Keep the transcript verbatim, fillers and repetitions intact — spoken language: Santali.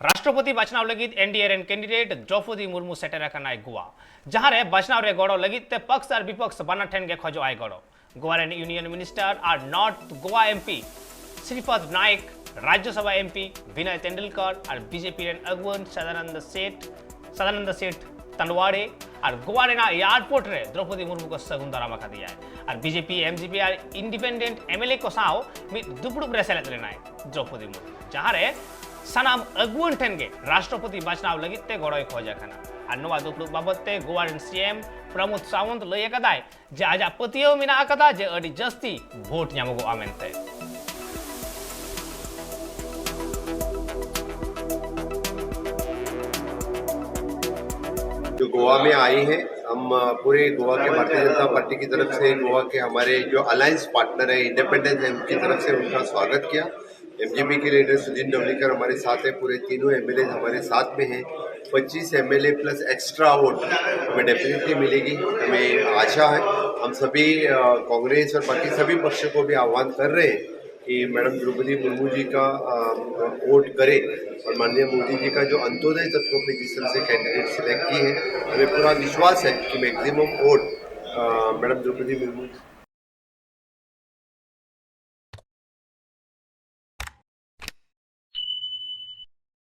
ᱨᱟᱥᱴᱨᱚᱯᱚᱛᱤ ᱵᱟᱪᱷᱱᱟᱣ ᱞᱟᱹᱜᱤᱫ ᱮᱱᱰᱤᱮ ᱨᱮᱱ ᱠᱮᱱᱰᱤᱰᱮᱴ ᱫᱨᱚᱯᱚᱫᱤ ᱢᱩᱨᱢᱩ ᱥᱮᱴᱮᱨ ᱟᱠᱟᱱᱟᱭ ᱜᱳᱣᱟ, ᱡᱟᱦᱟᱸ ᱨᱮ ᱵᱟᱪᱷᱱᱟᱣ ᱨᱮ ᱜᱚᱲᱚ ᱞᱟᱹᱜᱤᱫ ᱛᱮ ᱯᱚᱠᱥ ᱟᱨ ᱵᱤᱯᱚᱠᱥ ᱵᱟᱱᱟᱨ ᱴᱷᱮᱱ ᱜᱮ ᱠᱷᱚᱡᱚᱜ ᱟᱭ ᱜᱚᱲᱚ᱾ ᱜᱳᱣᱟ ᱨᱮᱱ ᱤᱭᱩᱱᱤᱭᱚᱱ ᱢᱤᱱᱤᱥᱴᱟᱨ ᱟᱨ ᱱᱚᱨᱛᱷ ᱜᱳᱣᱟ ᱮᱢᱯᱤ ᱥᱨᱤᱯᱚᱫ ᱱᱟᱭᱮᱠ, ᱨᱟᱡᱽᱡᱚᱥᱚᱵᱷᱟ ᱮᱢᱯᱤ ᱵᱤᱱᱚᱭ ᱛᱮᱱᱰᱩᱞᱠᱚᱨ ᱟᱨ ᱵᱤᱡᱮᱯᱤ ᱨᱮᱱ ᱟᱹᱜᱩᱣᱟᱹᱱ ᱥᱟᱫᱟᱱᱟᱱᱫ ᱥᱮᱴ, ᱥᱟᱫᱟᱱᱟᱱᱫ ᱥᱮᱴ ᱛᱟᱱᱣᱟᱲᱮ ᱟᱨ ᱜᱳᱣᱟ ᱨᱮᱱᱟᱜ ᱮᱭᱟᱨᱯᱳᱨᱴ ᱨᱮ ᱫᱨᱚᱯᱚᱫᱤ ᱢᱩᱨᱢᱩ ᱠᱚ ᱥᱟᱹᱜᱩᱱ ᱫᱟᱨᱟᱢ ᱟᱠᱟᱫᱮᱭᱟᱭ᱾ ᱟᱨ ᱵᱤᱡᱮᱯᱤ, ᱮᱢᱡᱤᱯᱤ ᱟᱨ ᱤᱱᱰᱤᱯᱮᱱᱰᱮᱱᱴ ᱮᱢᱮᱞᱮ ᱠᱚ ᱥᱟᱶ ᱢᱤᱫ ᱫᱩᱯᱲᱩᱵ ᱨᱮ ᱥᱮᱞᱮᱫ ᱞᱮᱱᱟᱭ ᱫᱨᱚᱯᱚᱫᱤ ᱢᱩᱨᱢᱩ, ᱡᱟᱦᱟᱸ ᱨᱮ ᱥᱟᱱᱟᱢ ᱟᱹᱜᱩᱣᱟᱹᱱ ᱴᱷᱮᱱ ᱜᱮ ᱨᱟᱥᱴᱨᱚᱯᱚᱛᱤ ᱵᱟᱪᱷᱱᱟᱣ ᱞᱟᱹᱜᱤᱫ ᱛᱮ ᱜᱚᱲᱚᱭ ᱠᱷᱚᱡ ᱟᱠᱟᱱᱟ᱾ ᱟᱨ ᱱᱚᱣᱟ ᱫᱩᱯᱲᱩᱵ ᱵᱟᱵᱚᱫ ᱛᱮ ᱜᱳᱣᱟ ᱨᱮᱱ ᱥᱤᱮᱢ ᱯᱨᱚᱢᱳᱫ ᱥᱟᱣᱚᱱᱛ ᱞᱟᱹᱭ ᱟᱠᱟᱫᱟᱭ ᱡᱮ ᱟᱡᱟᱜ ᱯᱟᱹᱛᱭᱟᱹᱣ ᱢᱮᱱᱟᱜ ᱟᱠᱟᱫᱟ ᱡᱮ ᱟᱹᱰᱤ ᱡᱟᱹᱥᱛᱤ ᱵᱷᱳᱴ ᱧᱟᱢᱚᱜᱚᱜᱼᱟ ᱢᱮᱱᱛᱮ᱾ जो गोवा में आए हैं, हम अ, पूरे गोवा के भारतीय जनता पार्टी की तरफ से, गोवा के हमारे जो अलायंस पार्टनर है, इंडिपेंडेंस है, उनकी तरफ से उनका स्वागत किया। एमजीपी के लीडर सुदीन डवलीकर हमारे साथ है, पूरे तीनों एमएलए हमारे साथ में हैं। पच्चीस एमएलए प्लस एक्स्ट्रा वोट हमें डेफिनेटली मिलेगी, हमें आशा है। हम सभी अ, कांग्रेस और बाकी सभी पक्षों को भी आह्वान कर रहे हैं कि मैडम द्रौपदी मुर्मू जी का अ, वोट करें और माननीय मोदी जी का जो अंत्योदय तत्व पे जिस तरह से कैंडिडेट सिलेक्ट की है, हमें पूरा विश्वास है कि मैक्सिमम वोट अ, मैडम द्रौपदी मुर्मू